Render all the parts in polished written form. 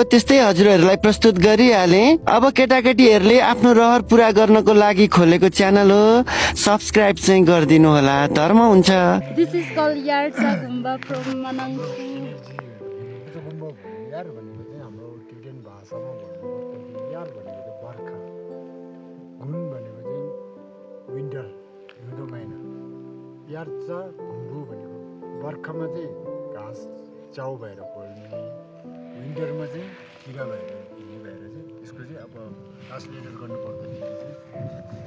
त्यस्तै हजुरहरूलाई प्रस्तुत गरिहाले। अब केटाकेटीहरूले आफ्नो रहर पुरा गर्नको लागि खोलेको च्यानल हो, सब्स्क्राइब चाहिँ गरिदिनु होला, धर्म हुन्छ। This is called Yarcha Gumba from Manangpu. यार भनेको चाहिँ हाम्रो टिबेटन भाषामा भन्नुपर्दाखेरि यार भनेको चाहिँ बर्खा, घुन भनेको चाहिँ विन्टर हिउँदो महिना, यार्चा घुम्बु भनेको बर्खामा चाहिँ घाँस चाउ भएर फल्ने, विन्टरमा चाहिँ किरा भएर हिँड्ने भएर चाहिँ यसको चाहिँ अब ट्रान्सलेटर गर्नुपर्दाखेरि चाहिँ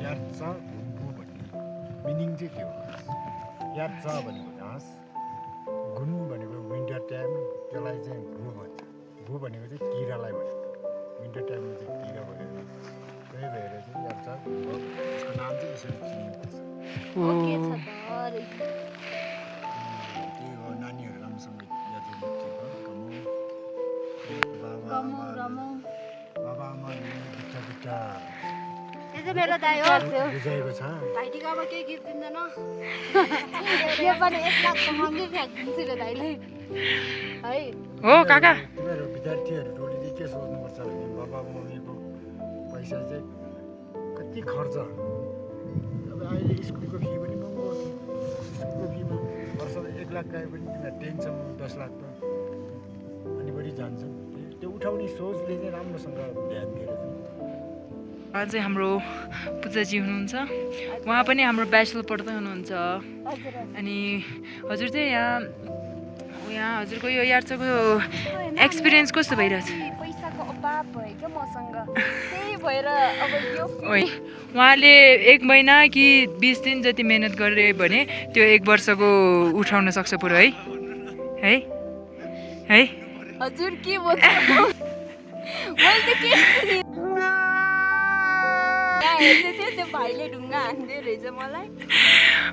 यार्चा घुम्बु भन्ने मिनिङ चाहिँ के हो? यार्चा भनेको घाँस, घुन भनेको विन्टर टाइम, त्यसलाई चाहिँ भू भन्छ। भू भनेको चाहिँ किरालाई भनेको, विन्टर टाइममा चाहिँ किरा भएर त्यही भएर चाहिँ यार्चा घुम्बु यसको नाम चाहिँ यसरी चिनिएको छ। Okay, छ त त्यही हो, नानीहरू राम्रोसँग याद गर्नु ठिक हो। बाबा आमाले बिटा यो चाहिँ मेरो दाइ हो। बुझाएको छ। भाइटिका अब केही गिफ्ट दिँदैन। यो पनि 1 लाख महँगै फ्याँकिदिन्छु रे दाइले। है हो काका। तिमीहरू विद्यार्थीहरू टोली चाहिँ के सोच्नुपर्छ भने बाबा मम्मीको पैसा चाहिँ कति खर्च। अब अहिले स्कुलको फी पनि महँगो छ। स्कुलको फीमा वर्षमा 1 लाख गए पनि तिमीहरू 10सम्म 10 लाख त अनि बढी जान्छ। त्यो उठाउने सोचले चाहिँ राम्रोसँग ध्यान दिएर चाहिँ उहाँ चाहिँ हाम्रो पूजाजी हुनुहुन्छ, उहाँ पनि हाम्रो ब्याचलर पढ्दै हुनुहुन्छ। अनि हजुर चाहिँ यहाँ हजुरको यो यार्चाको एक्सपिरियन्स कस्तो भइरहेछ? पैसाको अभाव भयो क्या मसँग, त्यही भएर अब यो उहाँले 1 महिना कि 20 दिन जति मेहनत गरे भने त्यो 1 वर्षको उठाउन सक्छ पुरो है है है। हजुर के बोल्नु मैले त के त्यो भाइले ढुङ्गा हान्दै रहेछ मलाई।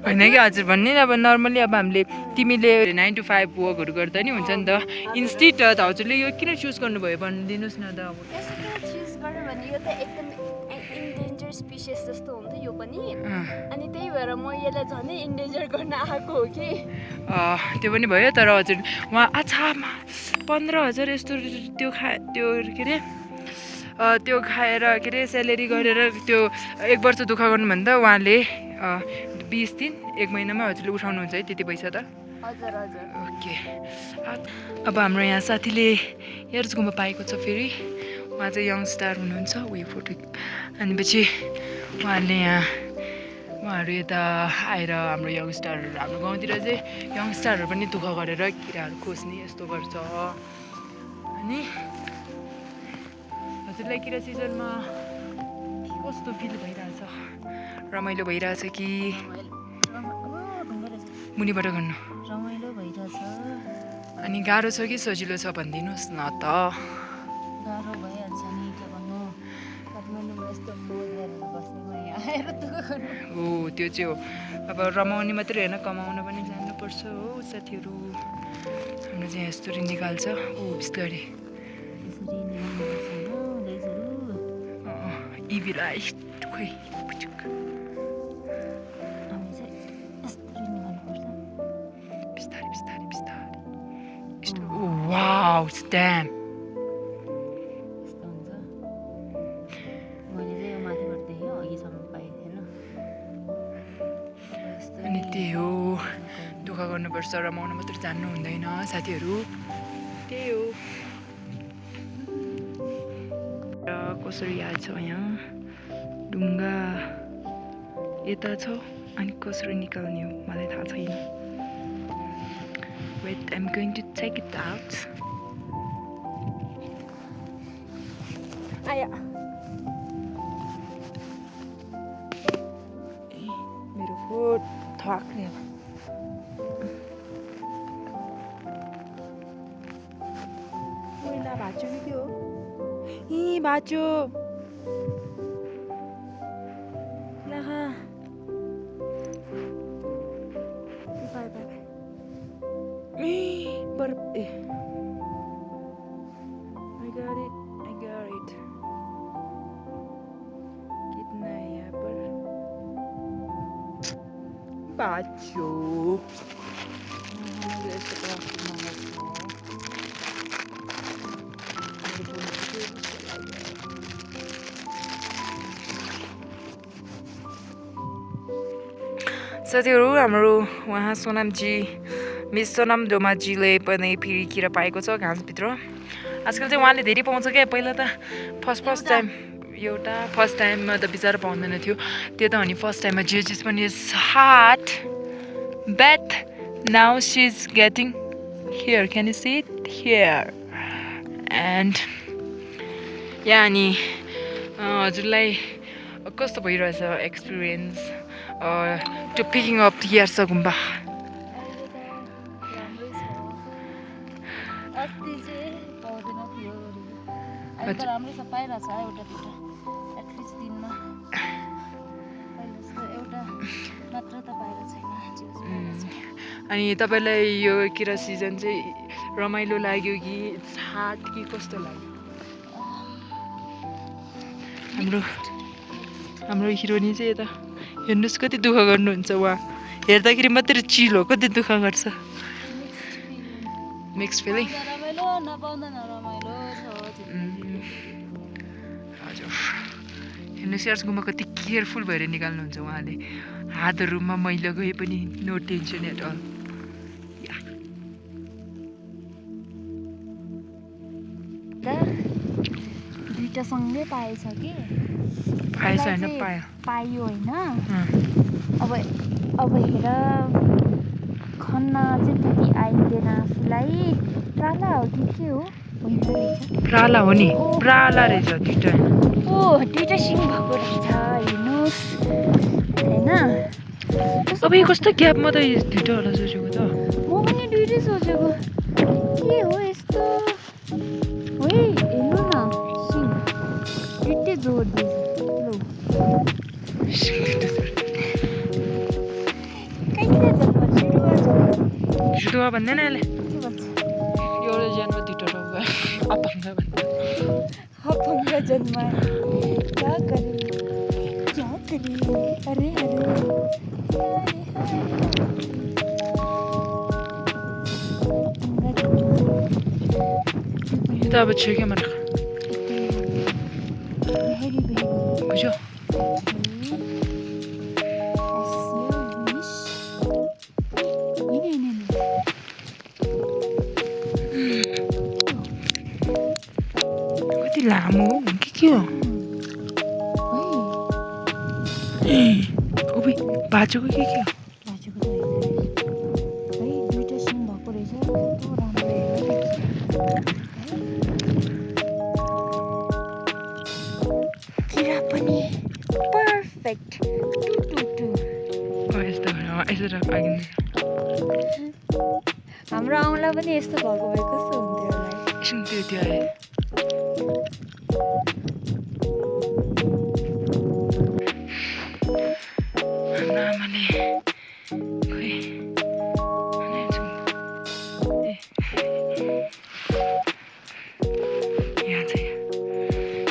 होइन कि हजुर भन्ने अब नर्मली अब हामीले तिमीले 9 to 5 वर्कहरू गर्दा नि हुन्छ नि त। इन्स्टिट त हजुरले यो किन चुज गर्नुभयो भनिदिनुहोस् न त। अब यसो किन चुज गर्यो भने यो त एकदम इन्डेन्जर स्पिसिस जस्तो हुन्छ यो पनि, अनि त्यही भएर म यसलाई झनै इन्डेन्जर गर्न आएको हो कि। त्यो पनि भयो, तर हजुर उहाँ अच्छा 15,000 यस्तो त्यो के अरे त्यो खाएर के अरे स्यालेरी गरेर त्यो 1 वर्ष दुःख गर्नुभन्दा उहाँले 20 दिन 1 महिनामा हजुरले उठाउनुहुन्छ है त्यति पैसा त। हजुर हजुर। ओके, अब हाम्रो यहाँ साथीले यार्च गुम्बा पाएको छ फेरि। उहाँ चाहिँ यङ स्टार हुनुहुन्छ, उयो फोटो अनि पछि उहाँले उहाँहरू यता आएर हाम्रो यङ स्टारहरू हाम्रो गाउँतिर चाहिँ यङ स्टारहरू पनि दुःख गरेर किराहरू खोज्ने यस्तो गर्छ। अनि हजुरलाई किरा सिजनमा कस्तो फिल भइरहेछ? रमाइलो भइरहेछ कि मुनिबाट गर्नु रमाइलो भइरहेछ। अनि गाह्रो छ कि सजिलो छ भनिदिनुहोस् न त। गाह्रो भइहाल्छ नि, के भन्नु, काठमाडौँमा यस्तो मोज गरेर बस्नेमा यहाँ आएर दुःख गर्नु। हो त्यो चाहिँ हो, अब रमाउने मात्रै होइन कमाउन पनि जानुपर्छ हो साथीहरू। हाम्रो चाहिँ यस्तरी निकाल्छ ऊ बिस्तारै इबिलाई खोइ बिस्तारै बिस्तारै बिस्तारै यस्तो। वाउ स्ट्याम्प यस्तो हुन्छ। मैले चाहिँ यो माथिबाट देखेँ, अघिसम्म पाएको थिएन। अनि त्यही हो, दुःख गर्नुपर्छ, रमाउन मात्रै जान्नु हुँदैन साथीहरू, त्यही हो। कसरी आएछ यहाँ ढुङ्गा यता छ अनि कसरी निकाल्ने हो मलाई थाहा छैन। Wait I'm going to take it out. आया मेरो फोट थाक्ने मैला भाँच्यो कि के हो? भाँच्यो by by by I got it. कितना है यहाँ पर? बाचो साथीहरू हाम्रो उहाँ सोनामजी मिस सोनाम डोमाजीले पनि फेरि किरा पाएको छ घाँसभित्र आजकल चाहिँ उहाँले धेरै पाउँछ क्या पहिला त फर्स्ट टाइम फर्स्ट टाइममा त बिचरा पाउँदैन थियो त्यो त अनि फर्स्ट टाइममा जेजिस पनि heart but now she's getting here, can you see it here? And yeah, अनि हजुरलाई कस्तो भइरहेछ एक्सपिरियन्स टु पिकिङ अप यार्सा गुम्बा? अस्ति चाहिँ पाउँदैन थियो अहिले त राम्रै छ पाइरहेछ एउटा दुइटा एटलिस्ट दिनमा पहिला जस्तो एउटा मात्र त पाएको छैन अनि तपाईँलाई यो किरा सिजन चाहिँ रमाइलो लाग्यो कि हार्ड कि कस्तो लाग्यो? हाम्रो हिरोनी चाहिँ यता हेर्नुहोस् कति दुःख गर्नुहुन्छ उहाँ हेर्दाखेरि मात्रै चिल हो कति दुःख गर्छ मिक्स फिलिङ रमाइलो नपाउँदा नरमाइलो हजुर हेर्नुहोस् यार्स गुम्बा कति केयरफुल भएर निकाल्नुहुन्छ उहाँले हातहरूमा मैला गए पनि नो टेन्सन एट अल दुईटा सँगै पाएछ कि पाएछ होइन पायो होइन अब हेर खन्न चाहिँ त्यति आइँदैन आफूलाई प्राला हो कि के हो होइन रहेछ प्राला हो नि प्राला रहेछ दुईटा दुईटा सिङ भएको रहेछ हेर्नुहोस् होइन अब यो कस्तो ग्यापमा त दुईटा होला सोचेको त म पनि दुईटै सोचेको के हो यस्तो है हेर्नु न सिङ दुईटै जोड दिएछ लौ जुडुवा भन्दैन यसले के भन्छ एउटा ज्यानमा दुईटा रोग अपङ्ग भन्छ अपङ्ग जन्माए क्या करे अरे यो त अब छेकेमा राख बुझ्यो कति लामो हो के हो ओबे बाजेको के हो बाजेको त होइन है दुईटा सिङ भएको रहेछ कस्तो राम्रो किरा पनि पर्फेक्ट यस्तो राख आगिन्छ हाम्रो आउँला पनि यस्तो भएको भए कस्तो हुन्थ्यो होला एकछिन त्यो आयो हाम्रो आमाले खोइ यहाँ चाहिँ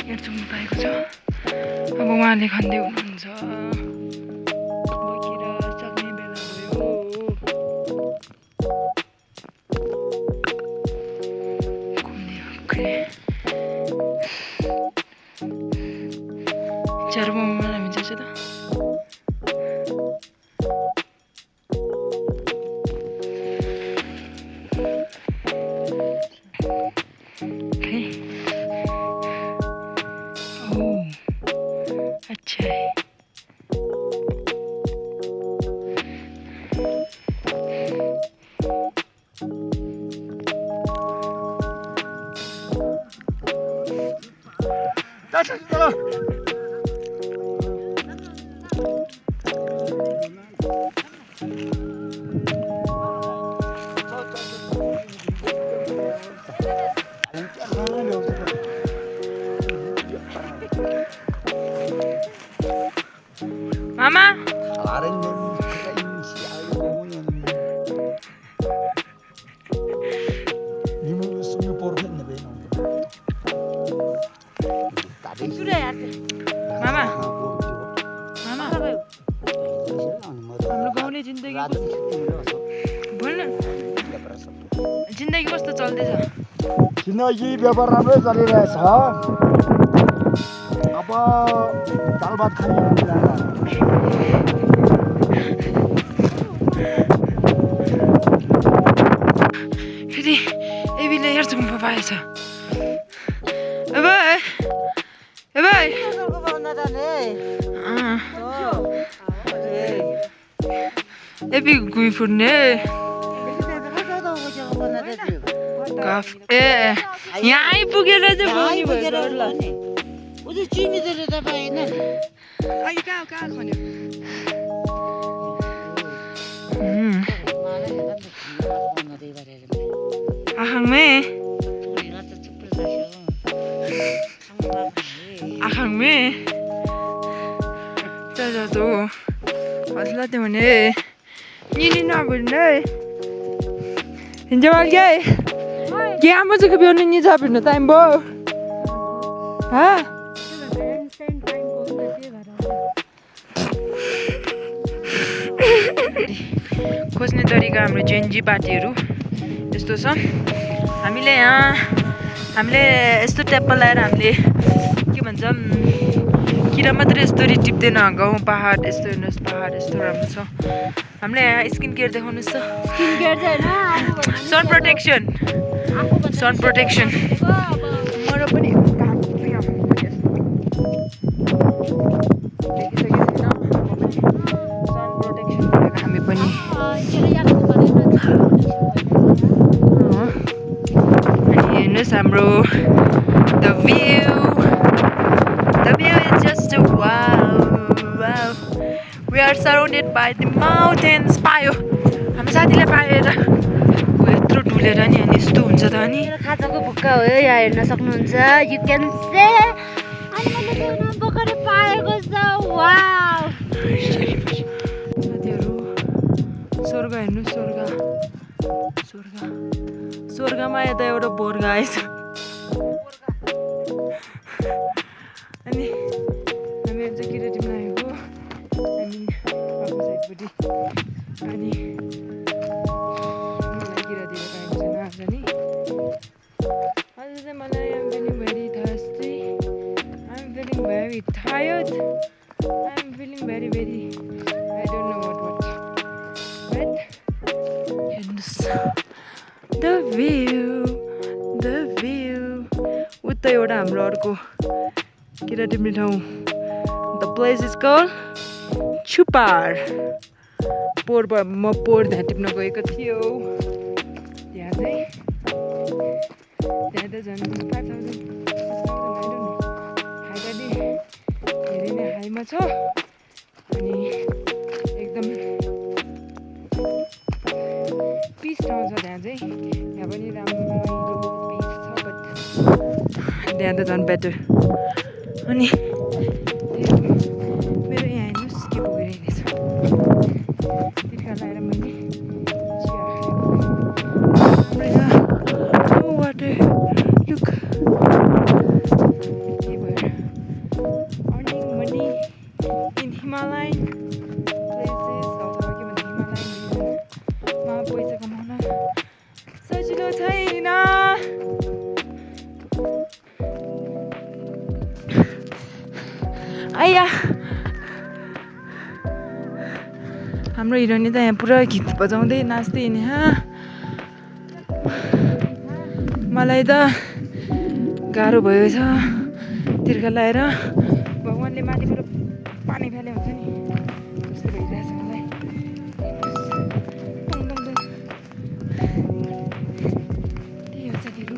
यहाँ चुम्नु पाएको छ अब उहाँले खाँदै हुनुहुन्छ बोकेर सक्ने बेला भयो घुम्ने चार मोमोमा हामी जान्छ त अच्छा है Mama? Mama? Mama? हाम्रो गाउँले जिन्दगी बोल्न जिन्दगी कस्तो चल्दैछ जिन्दगी व्यापार राम्रै चलिरहेछ अब दाल भात खाने पाएछ भाइ भाइ एपी गुई फुट्ने गफ ए यहाँ आइपुगेर चाहिँ बोल्ने भयो अहिले कहाँ खन्यो आखाङमे आखाङमे जाजातो हजुरलाई त्यो भने निनी नभुल्ने हिजो अलगे क्या मुझे कभी उन्हें नहीं जा फिरना टाइम बो हाँ खोज्ने तरिका हाम्रो जेएनजी पार्टीहरू यस्तो छ हामीले यस्तो ट्याप्पल लगाएर हामीले के भन्छ किरा मात्रै यस्तरी टिप्दैन गाउँ पहाड यस्तो हेर्नुहोस् पहाड यस्तो राम्रो छ हामीले यहाँ स्किन केयर देखाउनुहोस् त सन प्रोटेक्सन मेरो पनि हामी पनि अनि हेर्नुहोस् हाम्रो the view is just a wow. We are surrounded by the mountains. पायो हाम्रो साथीले पाएर यत्रो डुलेर नि अनि यस्तो हुन्छ त अनि खाजाको भुक्का हो यहाँ हेर्न सक्नुहुन्छ यु क्यान से अनि मैले देउन भर्खरै पाएको छ वाउ साथीहरू स्वर्ग हेर्नु स्वर्गमा यता एउटा बोर्गा आएछ अनि हामी आज किराटीमा आएको हामी आफ्नो साइडपट्टि अनि मलाई किरातीको टाइम छैन आज नि आज चाहिँ मलाई I'm feeling very thirsty I'm feeling very tired I'm feeling very I don't know what but हेर्नुहोस् द भ्यू उता एउटा हाम्रो अर्को किरा टिप्ने ठाउँ the place is call Chhupar पोहोर म पोहोर त्यहाँ टिप्न गएको थियो त्यहाँ त झन् 5,000 हाइट अलि धेरै नै हाइमा छ अनि एकदम पिस ठाउँ छ त्यहाँ चाहिँ यहाँ पनि राम्रो पिस छ बट त्यहाँ त झन् बेटर अनि मेरो यहाँ हेर्नुहोस् के भइरहेको छ तिर्खा लगाएर मैले चिया खाएको वाटर लुक के भयो earning money in Himalayan places अथवा के भन्छ हिमालयनमा पैसा कमाउन सजिलो छैन आइया हाम्रो हिरोनी त यहाँ पुरा गीत बजाउँदै नाच्दै हिँड्ने मलाई त गाह्रो भयो छ तिर्खा लगाएर भगवान्ले माथिबाट पानी फाले हुन्छ नि जस्तो भइरहेछ मलाई त्यही हो साथीहरू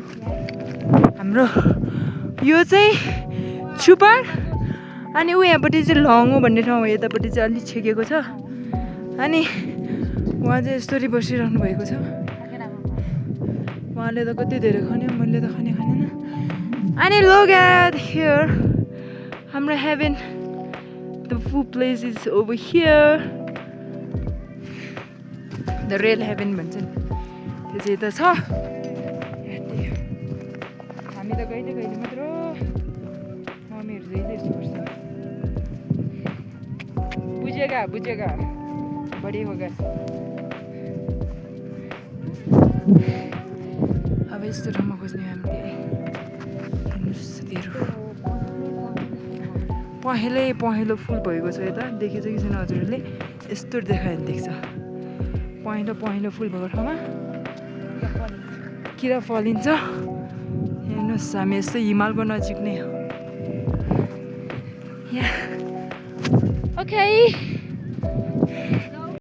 हाम्रो यो चाहिँ छुपार अनि ऊ यहाँपट्टि चाहिँ लङ्गो भन्ने ठाउँ हो यतापट्टि चाहिँ अलिक छेकेको छ अनि उहाँ चाहिँ यस्तरी बसिरहनु भएको छ उहाँले त कति धेरै खन्यो मैले त खानेन अनि look at here हाम्रो heaven the food place is over here the real heaven भन्छन् त्यो चाहिँ यता छ हामी त कहिले मात्र मम्मीहरू चाहिँ यस्तो गर्छ बुझेगा बढी होगा अब यस्तो ठाउँमा खोज्ने हामीले हेर्नुहोस् साथीहरू पहेँलो फुल भएको छ यता देखेछ कि छैन हजुरहरूले यस्तो देखायो भने देख्छ पहेँलो फुल भएको ठाउँमा किरा फलिन्छ हेर्नुहोस् हामी यस्तो हिमालको नजिक नै हो यहाँ ओके